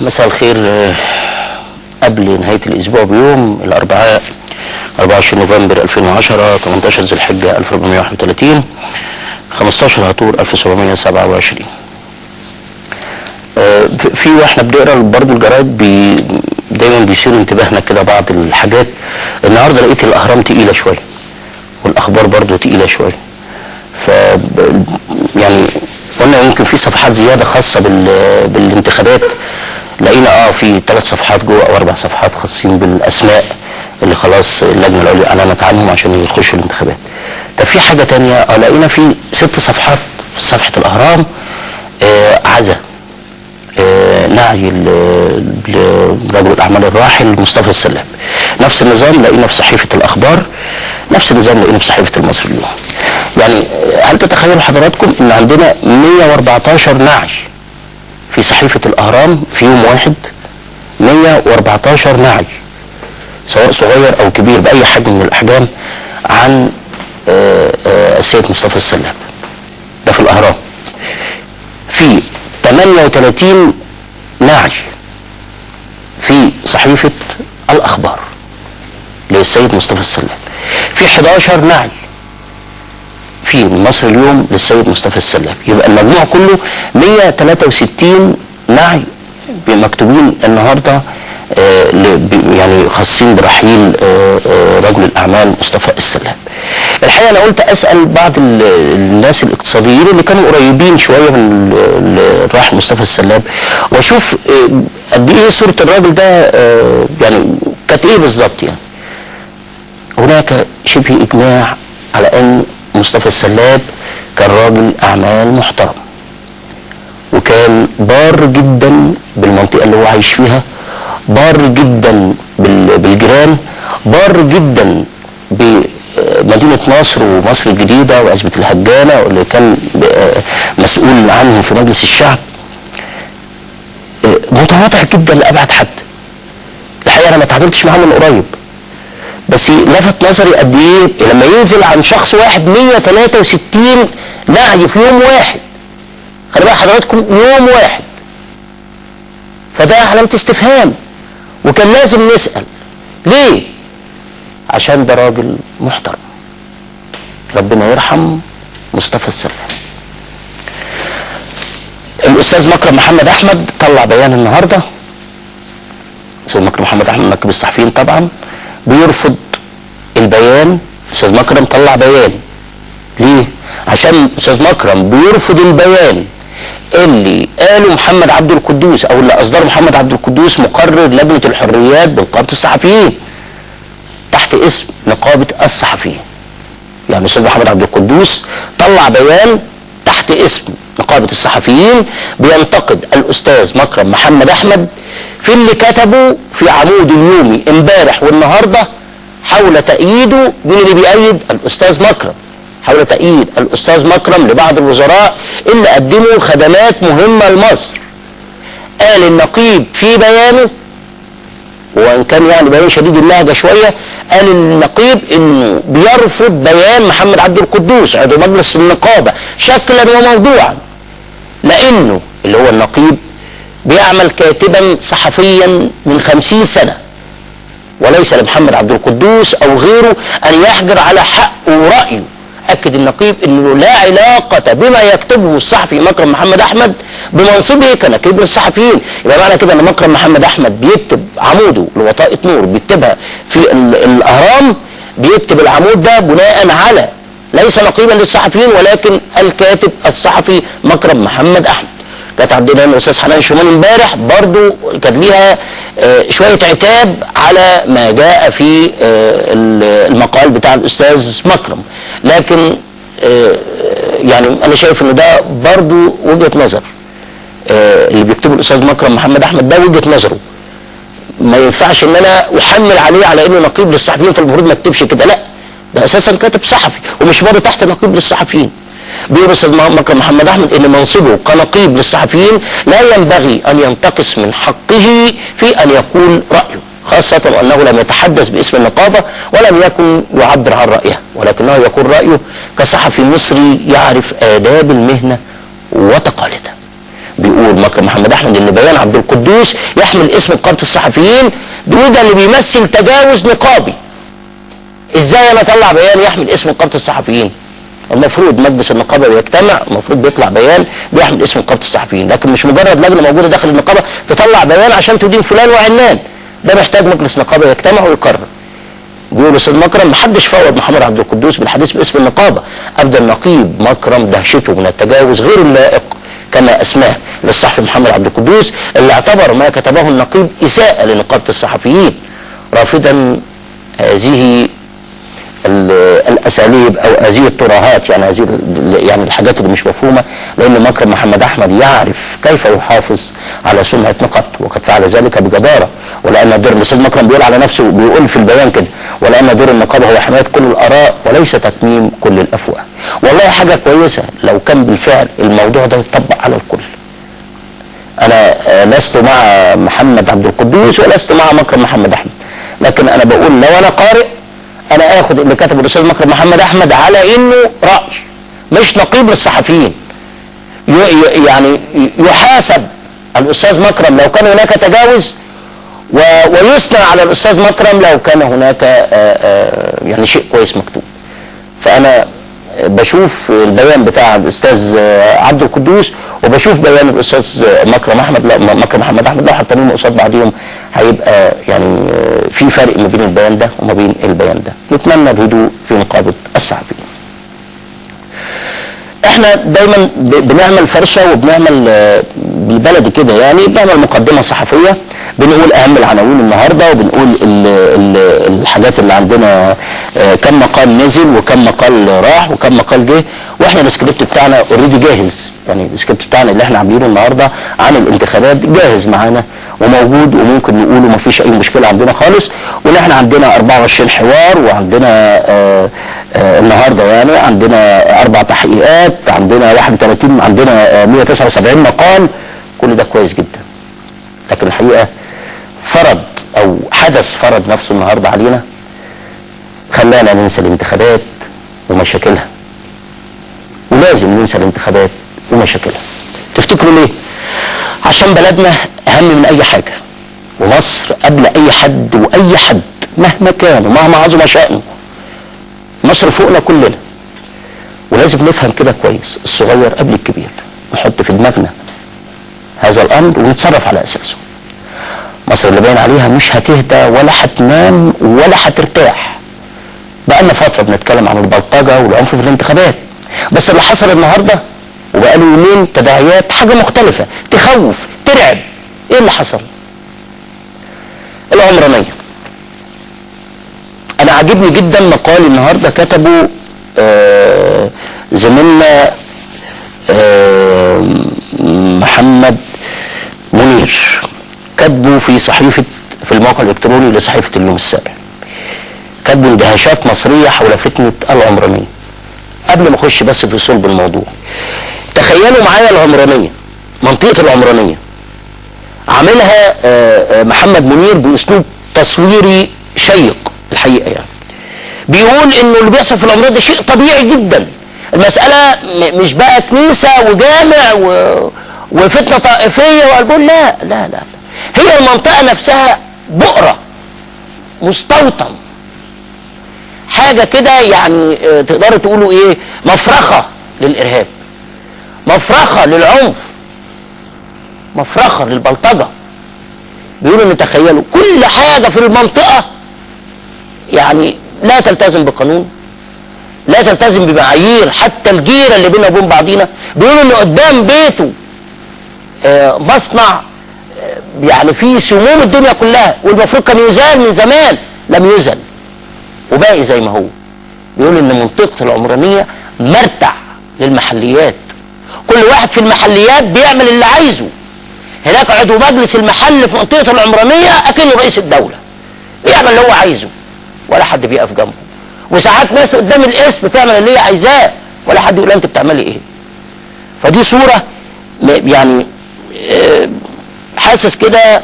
مساء الخير. قبل نهاية الأسبوع بيوم، الأربعاء 24 نوفمبر 2010، 18 ذي الحجة 1431، 15 هطور 1727. في واحنا بنقرا برضه الجرايد دايما بيثير انتباهنا كده بعض الحاجات. النهارده لقيت الأهرام تقيلة شوية والأخبار برضه تقيلة شوية، ف يعني قلنا يمكن في صفحات زيادة خاصة بالانتخابات. لقينا في 3 صفحات جوه او 4 صفحات خاصين بالاسماء اللي خلاص اللجنة العليا اعلنت عنهم عشان يخشوا الانتخابات. طب في حاجة ثانية، لقينا في 6 صفحات في صفحة الاهرام عزا نعي رجل الاعمال الراحل مصطفى السلاب. نفس النظام لقينا في صحيفة الاخبار، نفس النظام لقينا في صحيفة المصري اليوم. يعني هل تتخيلوا حضراتكم ان عندنا 114 نعي في صحيفة الأهرام في يوم واحد؟ 114 نعي سواء صغير أو كبير بأي حجم من الأحجام عن السيد مصطفى السلاب. ده في الأهرام. في 38 نعي في صحيفة الأخبار للسيد مصطفى السلاب. في 11 نعي في مصر اليوم للسيد مصطفى السلاب. يبقى المجموع كله 163 نعي مكتوبين النهارده، يعني خاصين برحيل رجل الاعمال مصطفى السلاب. الحقيقة انا قلت اسال بعض الناس الاقتصاديين اللي كانوا قريبين شوية من الراحل مصطفى السلاب، واشوف قد ايه صوره الراجل ده، يعني كانت ايه بالظبط. يعني هناك شبه اجماع على ان مصطفى السلاب كان راجل أعمال محترم، وكان بار جدا بالمنطقة اللي هو عايش فيها، بار جدا بالجيران، بار جدا بمدينة نصر ومصر الجديدة وعزبة الهجانة واللي كان مسؤول عنهم في مجلس الشعب. متواضع جدا لأبعد حد. الحقيقة أنا ما تعاملتش معاه من قريب، بس لفت نظري قد ايه لما ينزل عن شخص واحد 163 نعي في يوم واحد. خلي بال حضراتكم، يوم واحد. فده علامة استفهام، وكان لازم نسأل ليه؟ عشان ده راجل محترم. ربنا يرحم مصطفى السلاب. الأستاذ مكرم محمد أحمد طلع بيان النهارده. الأستاذ مكرم محمد أحمد نقيب الصحفيين طبعا بيرفض البيان. استاذ مكرم طلع بيان ليه؟ عشان استاذ مكرم بيرفض البيان اللي قاله محمد عبد القدوس، او اللي اصدره محمد عبد القدوس مقرر لجنة الحريات بنقابه الصحفيين تحت اسم نقابة الصحفيين. يعني استاذ محمد عبد القدوس طلع بيان تحت اسم نقابة الصحفيين بينتقد الاستاذ مكرم محمد احمد في اللي كتبه في عمود اليومي امبارح والنهارده حول تأييده. مين اللي بيأيد؟ الأستاذ مكرم. حول تأييد الأستاذ مكرم لبعض الوزراء اللي قدموا خدمات مهمة لمصر. قال النقيب في بيانه، وإن كان يعني بيان شديد اللهجة شوية، قال النقيب إنه بيرفض بيان محمد عبد القدوس عضو مجلس النقابة شكلا وموضوعا، لأنه اللي هو النقيب بيعمل كاتبا صحفيا من 50 سنة، وليس لمحمد عبد القدوس أو غيره أن يحجر على حقه ورأيه. أكد النقيب أنه لا علاقة بما يكتبه الصحفي مكرم محمد أحمد بمنصبه كنقيب للصحفيين. يبقى معنى كده أن مكرم محمد أحمد بيكتب عموده لوطائة نور، بيكتبها في الأهرام، بيكتب العمود ده بناء على ليس نقيبا للصحفيين ولكن الكاتب الصحفي مكرم محمد أحمد. كانت عندنا الاستاذ حنان شومان امبارح برضو كانت ليها شوية عتاب على ما جاء في المقال بتاع الاستاذ مكرم، لكن يعني انا شايف انه ده برضو وجهه نظر. اللي بيكتبه الاستاذ مكرم محمد احمد ده وجهه نظره، ما ينفعش ان انا احمل عليه على انه نقيب للصحفيين فالمفروض ما يكتبش كده. لا، ده اساسا كاتب صحفي ومش برضه تحت نقيب للصحفيين. بيقول الاستاذ مكرم محمد احمد ان منصبه كنقيب للصحفيين لا ينبغي ان ينتقص من حقه في ان يقول رايه، خاصة وانه لم يتحدث باسم النقابة ولم يكن يعبر عن رايها، ولكنه يقول رايه كصحفي مصري يعرف آداب المهنة وتقاليدها. بيقول مكرم مكرم محمد احمد ان بيان عبد القدوس يحمل اسم نقابة الصحفيين، وده اللي بيمثل تجاوز نقابي. ازاي انا اطلع بيان يحمل اسم نقابة الصحفيين؟ المفروض مجلس النقابة بيجتمع، المفروض بيطلع بيان بيحمل اسم نقابة الصحفيين، لكن مش مجرد لجنة موجودة داخل النقابة تطلع بيان عشان تدين فلان وعلان. ده محتاج مجلس نقابة يجتمع ويقرر. بيقول الاستاذ مكرم محدش فوض محمد عبد القدوس بالحديث باسم النقابة، ابدى النقيب مكرم دهشته من التجاوز غير اللائق كما اسماه للصحفي محمد عبد القدوس، اللي اعتبر ما كتبه النقيب اساءه لنقابه الصحفيين، رافضا هذه الاساليب او هذه الترهات، يعني هذه يعني الحاجات اللي مش مفهومه، لان مكرم محمد احمد يعرف كيف يحافظ على سمعه نقابته، وقد فعل ذلك بجداره. ولان دور الاستاذ مكرم بيقول على نفسه، بيقول في البيان كده، ولان دور النقابة هو حماية كل الاراء وليس تكميم كل الافواه. والله حاجة كويسة لو كان بالفعل الموضوع ده يتطبق على الكل. انا لست مع محمد عبد القدوس ولست مع مكرم محمد احمد، لكن انا بقول لو انا قارئ انا اخد اللي كتبه الاستاذ مكرم محمد احمد على انه راي، مش نقيب للصحفيين. يعني يحاسب الاستاذ مكرم لو كان هناك تجاوز، ويثنى على الاستاذ مكرم لو كان هناك يعني شيء كويس مكتوب. فانا بشوف البيان بتاع الاستاذ عبد القدوس وبشوف بيان الاستاذ مكرم احمد، لا مكرم محمد احمد لو حطيناهم قصاد بعضيهم هيبقى يعني في فرق ما بين البيان ده وما بين البيان ده. نتمنى الهدوء في نقابة الصحفيين. احنا دايما بنعمل فرشه وبنعمل بالبلدي كده، يعني بنعمل مقدمه صحفية، بنقول اهم العناوين النهارده، وبنقول ال ال الحاجات اللي عندنا، كم مقال نزل وكم مقال راح وكم مقال جه، واحنا السكريبت بتاعنا already جاهز، يعني السكريبت بتاعنا اللي احنا عاملينه النهارده عن الانتخابات جاهز معانا وموجود، وممكن نقوله مفيش اي مشكلة عندنا خالص. وان احنا عندنا 24 حوار، وعندنا النهارده يعني عندنا 4 تحقيقات، عندنا 31، عندنا 179 مقال، كل ده كويس جدا. لكن الحقيقة فرض او حدث فرض نفسه النهارده علينا، خلانا ننسى الانتخابات ومشاكلها، ولازم ننسى الانتخابات ومشاكلها. تفتكروا ليه؟ عشان بلدنا اهم من اي حاجة، ومصر قبل اي حد واي حد مهما كان ومهما عظم شأنه، مصر فوقنا كلنا. ولازم نفهم كده كويس، الصغير قبل الكبير، نحط في دماغنا هذا الامر ونتصرف على اساسه. مصر اللي باين عليها مش هتهدى ولا هتنام ولا هترتاح. بقالنا فترة بنتكلم عن البلطجه والعنف في الانتخابات، بس اللي حصل النهارده وبقاله يومين تداعيات حاجة مختلفة تخوف ترعب. ايه اللي حصل؟ العمرانية. انا عاجبني جدا مقال النهارده كتبه زميلنا محمد منير، كتبه في صحيفة، في الموقع الالكتروني لصحيفة اليوم السابع. كتبه اندهاشات مصرية حول فتنة العمرانية. قبل ما اخش بس في صلب الموضوع، تخيلوا معايا العمرانية، منطقة العمرانية عاملها محمد منير باسلوب تصويري شيق الحقيقة. يعني بيقول انه اللي بيحصل في العمرانية ده شيء طبيعي جدا، المسالة مش بقى كنيسة وجامع وفتنة طائفية وقالوا لا لا لا، هي المنطقة نفسها بؤرة، مستوطن، حاجة كده يعني تقدروا تقولوا ايه، مفرخه للارهاب، مفرخه للعنف، مفرخه للبلطجه. بيقولوا ان تخيلوا كل حاجة في المنطقة يعني لا تلتزم بقانون، لا تلتزم بمعايير، حتى الجيرة اللي بينا وبين بعضينا. بيقولوا ان قدام بيته مصنع يعني فيه سموم الدنيا كلها، والمفروض كان يزال من زمان، لم يزل وباقي زي ما هو. بيقولوا ان منطقة العمرانية مرتع للمحليات، كل واحد في المحليات بيعمل اللي عايزه. هناك عضو مجلس المحل في منطقة العمرانية اكنه رئيس الدولة، بيعمل اللي هو عايزه ولا حد بيقف جنبه. وساعات ناس قدام الاسم بتعمل اللي هي عايزاه ولا حد يقول انت بتعملي ايه. فدي صوره يعني حاسس كده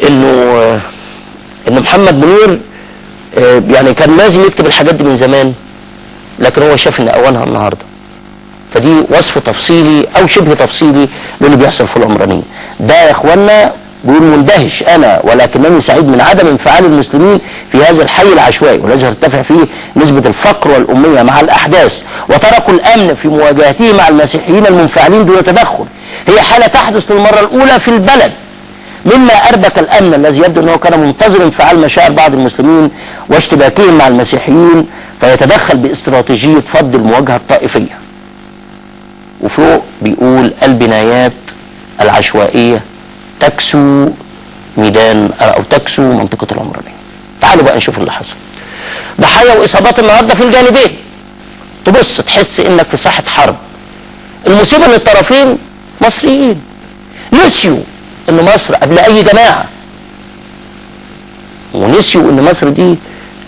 انه ان محمد منير يعني كان لازم يكتب الحاجات دي من زمان، لكن هو شاف ان اوانها النهارده. فدي وصف تفصيلي او شبه تفصيلي للي بيحصل في العمرانية. ده يا اخوانا بيقول مندهش انا ولكنني سعيد من عدم انفعال المسلمين في هذا الحي العشوائي والذي ترتفع فيه نسبه الفقر والاميه مع الاحداث، وتركوا الامن في مواجهته مع المسيحيين المنفعلين دون تدخل. هي حاله تحدث للمرة الاولى في البلد، مما اربك الامن الذي يبدو انه كان منتظر انفعال مشاعر بعض المسلمين واشتباكهم مع المسيحيين، فيتدخل باستراتيجيه فض المواجهة الطائفية. وفوق بيقول البنايات العشوائية تكسو ميدان او تكسو منطقة العمرانية. تعالوا بقى نشوف اللي حصل. ضحايا واصابات النهارده في الجانبين. تبص تحس انك في ساحة حرب. المصيبة ان الطرفين مصريين. نسيوا ان مصر قبل اي جماعة. ونسيوا ان مصر دي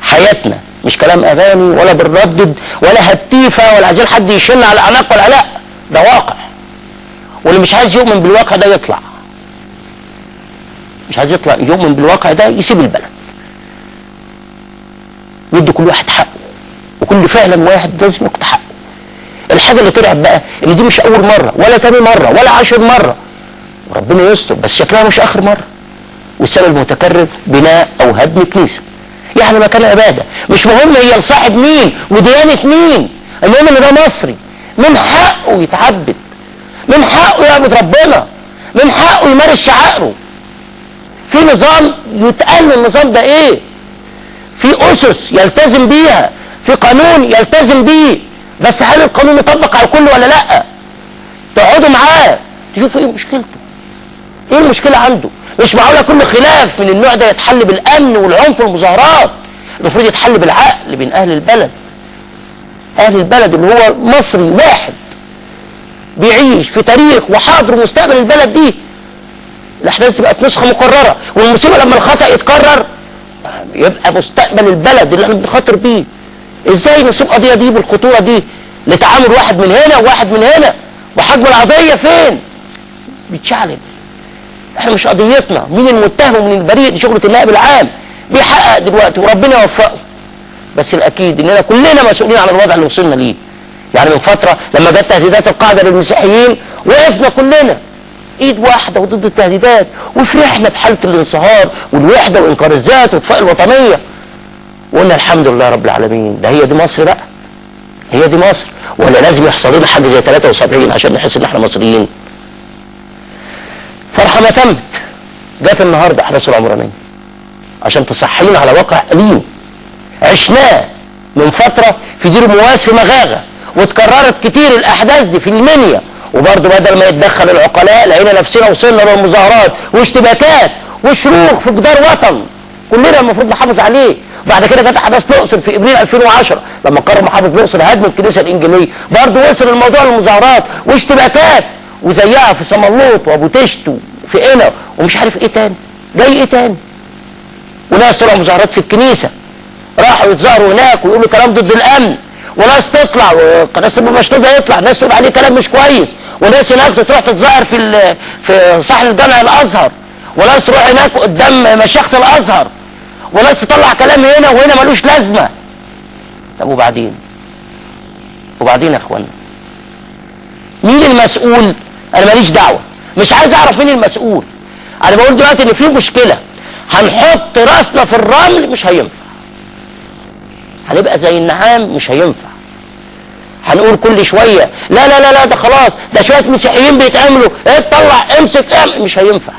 حياتنا، مش كلام اغاني ولا بنردد ولا هتيفه ولا عايزين حد يشن على اعناق ولا لا، ده واقع. واللي مش عايز يؤمن بالواقع ده يطلع. مش عايز يطلع يؤمن بالواقع ده يسيب البلد. يدي كل واحد حقه، وكل فعلا واحد لازم ياخد حقه. الحاجة اللي ترعب بقى ان دي مش اول مرة ولا تاني مرة ولا 10 مرة. وربنا يستر، بس شكلها مش اخر مرة. والسبب المتكرر بناء او هدم كنيسة. يعني مكان عباده، مش مهم هي لصاحب مين وديانه مين، المهم ان ده مصري، من حقه يتعبد، من حقه يعبد ربنا، من حقه يمارس شعائره. في نظام يتقال النظام ده ايه؟ في اسس يلتزم بيها، في قانون يلتزم بيه، بس هل القانون يطبق على الكل ولا لا؟ تقعدوا معاه تشوفوا ايه مشكلته؟ ايه المشكلة عنده؟ مش معقولة كل خلاف من النوع ده يتحل بالامن والعنف والمظاهرات، المفروض يتحل بالعقل بين اهل البلد. اهل البلد اللي هو مصري واحد بيعيش في تاريخ وحاضر ومستقبل البلد دي. الاحداث دي بقت نسخه مكررة، والمصيبة لما الخطا يتكرر يبقى مستقبل البلد اللي احنا بنخاطر بيه. ازاي نسيب القضية دي بالخطوره دي لتعامل واحد من هنا وواحد من هنا؟ وحجم القضية فين؟ بيتشعلب. احنا مش قضيتنا مين المتهم ومين البريء، دي شغله النائب العام بيحقق دلوقتي وربنا يوفقه. بس الاكيد اننا كلنا مسؤولين عن الوضع اللي وصلنا ليه. يعني من فترة لما جت تهديدات القاعدة للمسيحيين وقفنا كلنا ايد واحدة وضد التهديدات، وفرحنا بحاله الانصهار والوحدة وانكار الذات واطفاء الوطنية، وقلنا الحمد لله رب العالمين، ده هي دي مصر بقى، هي دي مصر. ولا لازم يحصل لنا حاجة زي 73 عشان نحس ان احنا مصريين؟ فرحه ما تمت. جت النهارده احداث العمرانية عشان تصحينا على واقع أليم عشناه من فترة في دير مواس في مغاغه، واتكررت كتير الاحداث دي في المنيا، وبرضه بدل ما يتدخل العقلاء لقينا نفسنا وصلنا للمظاهرات واشتباكات وشروخ في جدار وطن كلنا المفروض نحافظ عليه. بعد كده جت احداث الاقصر في ابريل 2010 لما قرر محافظ الاقصر هدم الكنيسة الانجيليه، برضه وصل الموضوع للمظاهرات واشتباكات، وزيها في سملوط وابو تشت وفي قنا ومش عارف ايه تاني، جاي ايه تاني. وناس طلعوا مظاهرات في الكنيسة، راحوا يتظاهروا هناك ويقولوا كلام ضد الامن، وناس تطلع وقناص المشطوط يطلع ناس تقول عليه كلام مش كويس، وناس هناك تروح تتظاهر في صحن الجامع الازهر، وناس تروح هناك قدام مشيخه الازهر، وناس تطلع كلام هنا وهنا ملوش لازمه. طب وبعدين؟ وبعدين يا اخوانا؟ مين المسؤول؟ انا ماليش دعوه، مش عايز اعرف مين المسؤول. انا بقول دلوقتي ان في مشكلة، هنحط راسنا في الرمل مش هينفع. هنبقى زي النعام مش هينفع. هنقول كل شوية لا لا لا لا ده خلاص، ده شوية مسيحيين بيتعملوا، اطلع امسك اعمل، مش هينفع.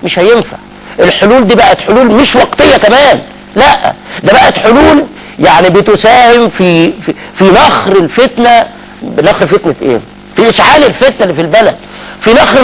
مش هينفع. الحلول دي بقت حلول مش وقتية كمان، لا ده بقت حلول يعني بتساهم في في, في نخر الفتنة. نخر فتنة ايه؟ في اشعال الفتنة اللي في البلد، في نخر